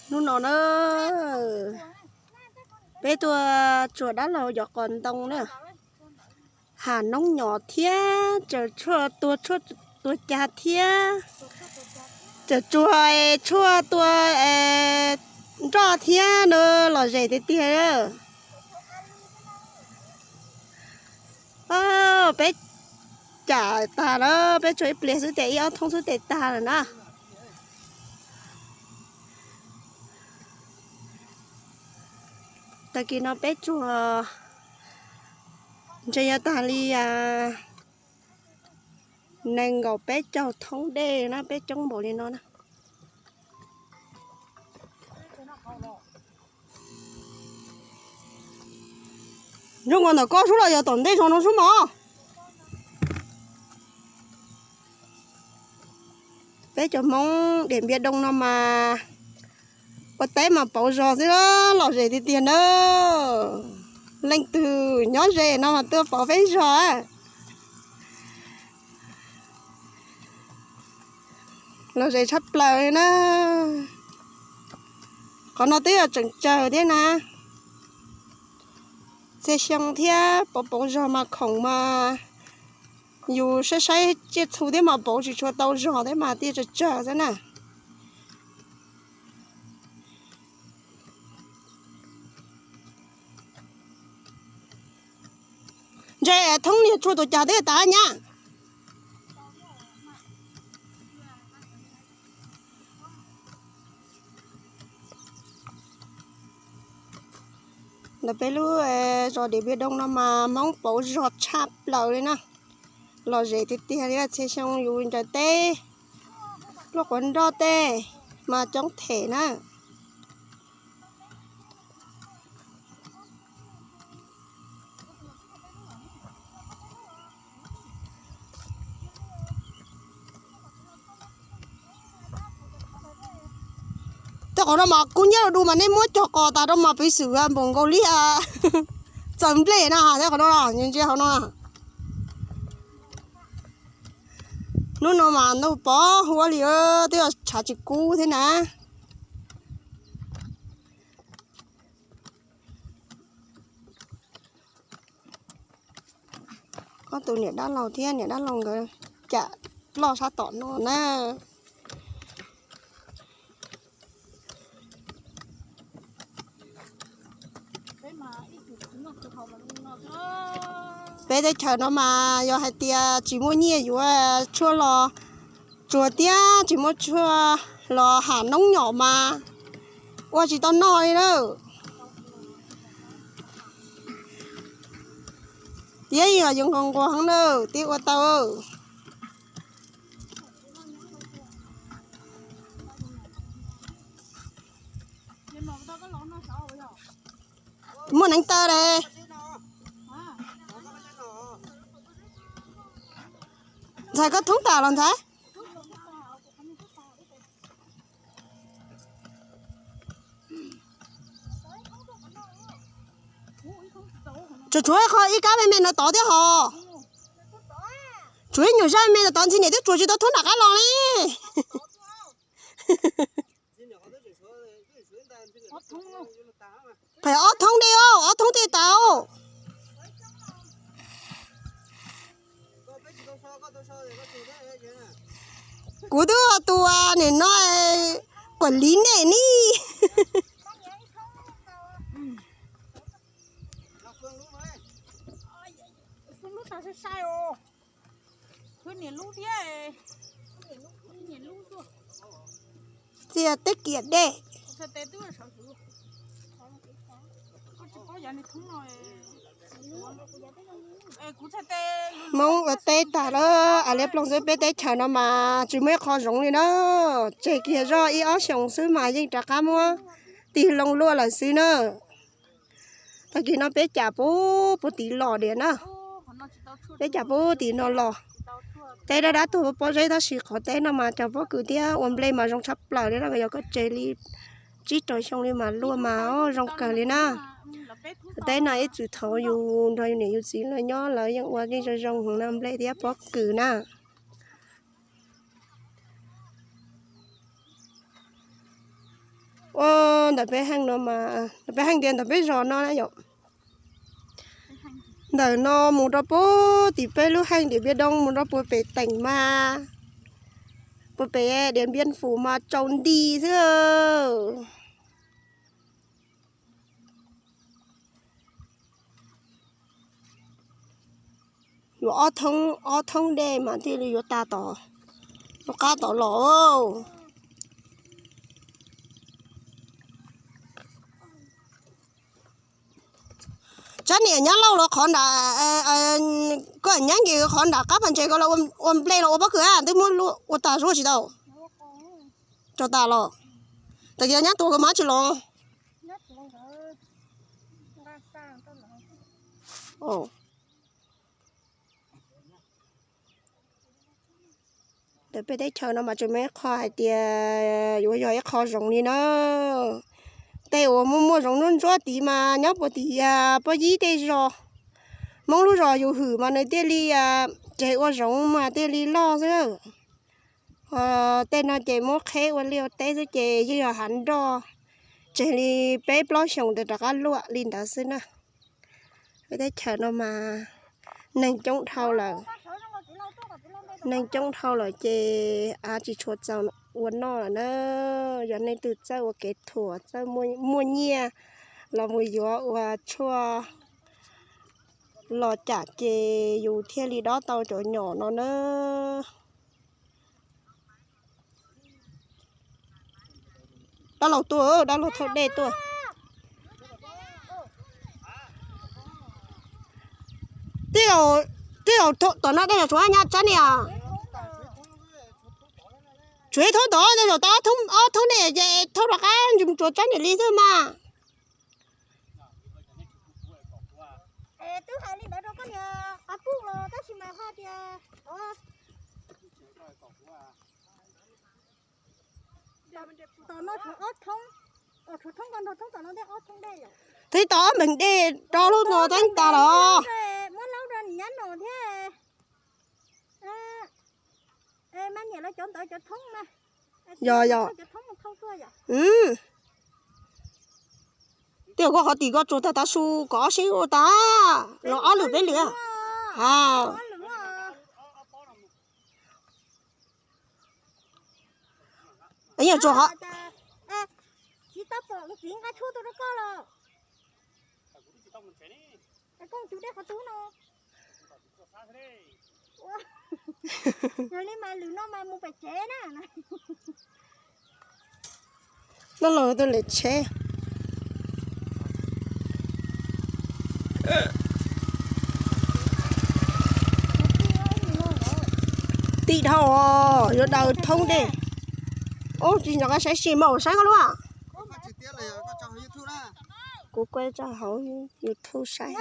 Hnub no na, peb tuaj tsuag dab laug yov qos ntoo na, ha noob nyom thiab tsaws tshuaj tua tshuaj tua cag thiab, tsaws tsuag tshuaj tua nroj thiab na, lom zem tiag tiag. Peb cam tag lawm, peb tsuag ib pliag xwb ces ib ob thoob xwb ces tag lawm na. Tag kis no peb tsuag ntshe yuav tag li nees nkaum peb caug thoob dej na, peb coob npaum li no na. Zoo ua ntawm koj sub los yog tom ntej zog no sub mog. Peb cov Hmoob Diam Npias Doo no mas ua teb mas pauv zog xwb, lom zem tiag tiag na. Leej twg nyob ze no mas tuaj pauv peb zog. Lom zem tshaj plaws li na. Qhov no twb yog tseem tsawg thiab na. Txhia xyoo thiab pauv pauv zog mas khoom mas yus saib saib tsiaj txhu thiab mas pauv tsis tshua tau zog thiab mas thiaj tsawg tsawg xwb na. Ntshe thoob niag tshuaj tua cag thiab tas nyab. Ntawm peb lub zos Diam Npias Doo no mas Hmoob pauv zog tshaj plaws li na. Lom zem tiag tiag li, txhia xyoo yus ncaws teb, luaj quav nroj tej mas coob them na. Tej qhov no mas kub nyiab du mas nej muab cog qos tas rau mas piv xwm npaum nkaus li txaws nplej na, tej qhov no ntsia hauv no. Hnub no mas ntuj pov huab li, twb yog tshav tsis kub thiab na. Ob tug niam dab laug thiab niam dab laug nkawd cam ploj sab tom no na. Peb teb chaws no mas yog hais tias tsis muaj nyiaj yuav tshuaj los tsuag thiab tsis muaj tshuaj los ham noob nyom mas ua tsis tau noj li na. Tiab yeej yuav nquag nquag heev na, tib ua tau. Muaj neev taw le. Ntxhais, koj thoob tas los ntxhais? Tsuas tshuav qhov ib kab me me no tod thiab hos. Tshuav ib nyuag zaj me me no tod, ntxhi niam twb tsuas tsis tau thoob nram qab los li. Phem ob thoob dej, ob thoob tej tas. Kuv twb ua tus nim no kuam liv nej ni. Txias teb kiam dej. Hmoob ua teb tag lawm, a liab ploog xwb, peb teb chaws no mas tsis muaj ib qho zoov li na. Tseg kiag zoj ib ob xyoos xwb mas yeej rov qab muab tig loo luaj lawm xwb na. Tag kis no peb cam puag puag tid los diam na. Peb cam puag puag tid no los. Teb dab dab tuag pob zeb tab sis qhov teb no mas cov pob kws thiab ua nplej mas zoo tshaj plaws li na, yog koj tseg li tsib rau xyoo li mas luaj mas zoo kawg li na. Teb no ib txwm thaum yus nrog yus niam yus txiv lawv nyob lawv yeej ua yeej zoo zoo heev na, nplej thiab pob kws na. Ntawm peb heej no mas, ntawm peb heej tias ntawm peb zos no na yom. Ntawm no mus rau puag tim peb lub heej Diam Npiab Doob mus rau puag pem teem mas, puag pem Diam Npiab Fum mas tsaus nti xwb. Yuav ob thoob, ob thoob dej mas thiaj li yuav tas tom, tom qab tom los. Tsab niam nyab lauj los qhov nram, koj nyab nce qhov nram qab pas ntses ko los ua nplej los ua pob kws a, twb muab ua tas zuj tsis tau. Tso tas los. Tag kis nyab tuag kawg mas tsis los. Ntawm peb teb chaws no mas tseem muaj ib qho hais tias yuav yog ib qho zoov li na. Tej uas muaj muaj zoov ntsuab ntsuab tid mas nyob puag tim pob yib tej zos. Hmoob lub zos yus hwm mas nws thiaj li tseg ua zoov mas thiaj li loj xwb. Tej no ces muab qheb ua liaj ua teb xwb ces yeej yog hav nroj, tseg li peb plaub xyoos ntawd rov qab luaj li ntawd xwb na. Peb teb chaws no mas neeg coob dhau lawm, neeg coob dhau lawm ces av tsis tshua txaus ua noj lawm na. Yog nej twg txawj ua kev thuam, txawj muaj nyiaj los mus yuav ua tshuaj los cam ces yus thiaj li dob tau cov nyom no na. Dab laug tuaj, dab laug thauj dej tuaj. Tej zaum tom no tej zaum tshuav nyab tsab niam. Tshuav thoob tod tej zaum tau ob thoob nej ces thoob rov qab ntsum tsuas tsab niam li xwb mas. Twb hais li ntawd rau koj niam qab puj los tab sis mas ho tias tom no tshuav ob thoob, tshuav thoob ko nrog thoob tom no tej ob thoob dej. Twb tau ob npeeg dej rau lub no teeb tas los. Muab laub rau niam nyab no thiab. Mas niam lawv cov ntawd cov thoob na. Yog yog. Tej zaum koj qhov tim koj tsuas tag tav su kom ob sib ua tag los ob lwm peb lwm. Yog tsuas qhov. Tsis tau pom txiv nqa tshuaj tuaj rau koj los. Koj tus dej qhov tub no. Yog li mas lwm no mas mus pem tsev na. Dab laug tuaj lem tsheb. Tim dhau, yuav daws thoob dej. Ub, tsis nco qab saib, sim mas saib koj lub. Kuv kuaj tso hauv YouTube saib.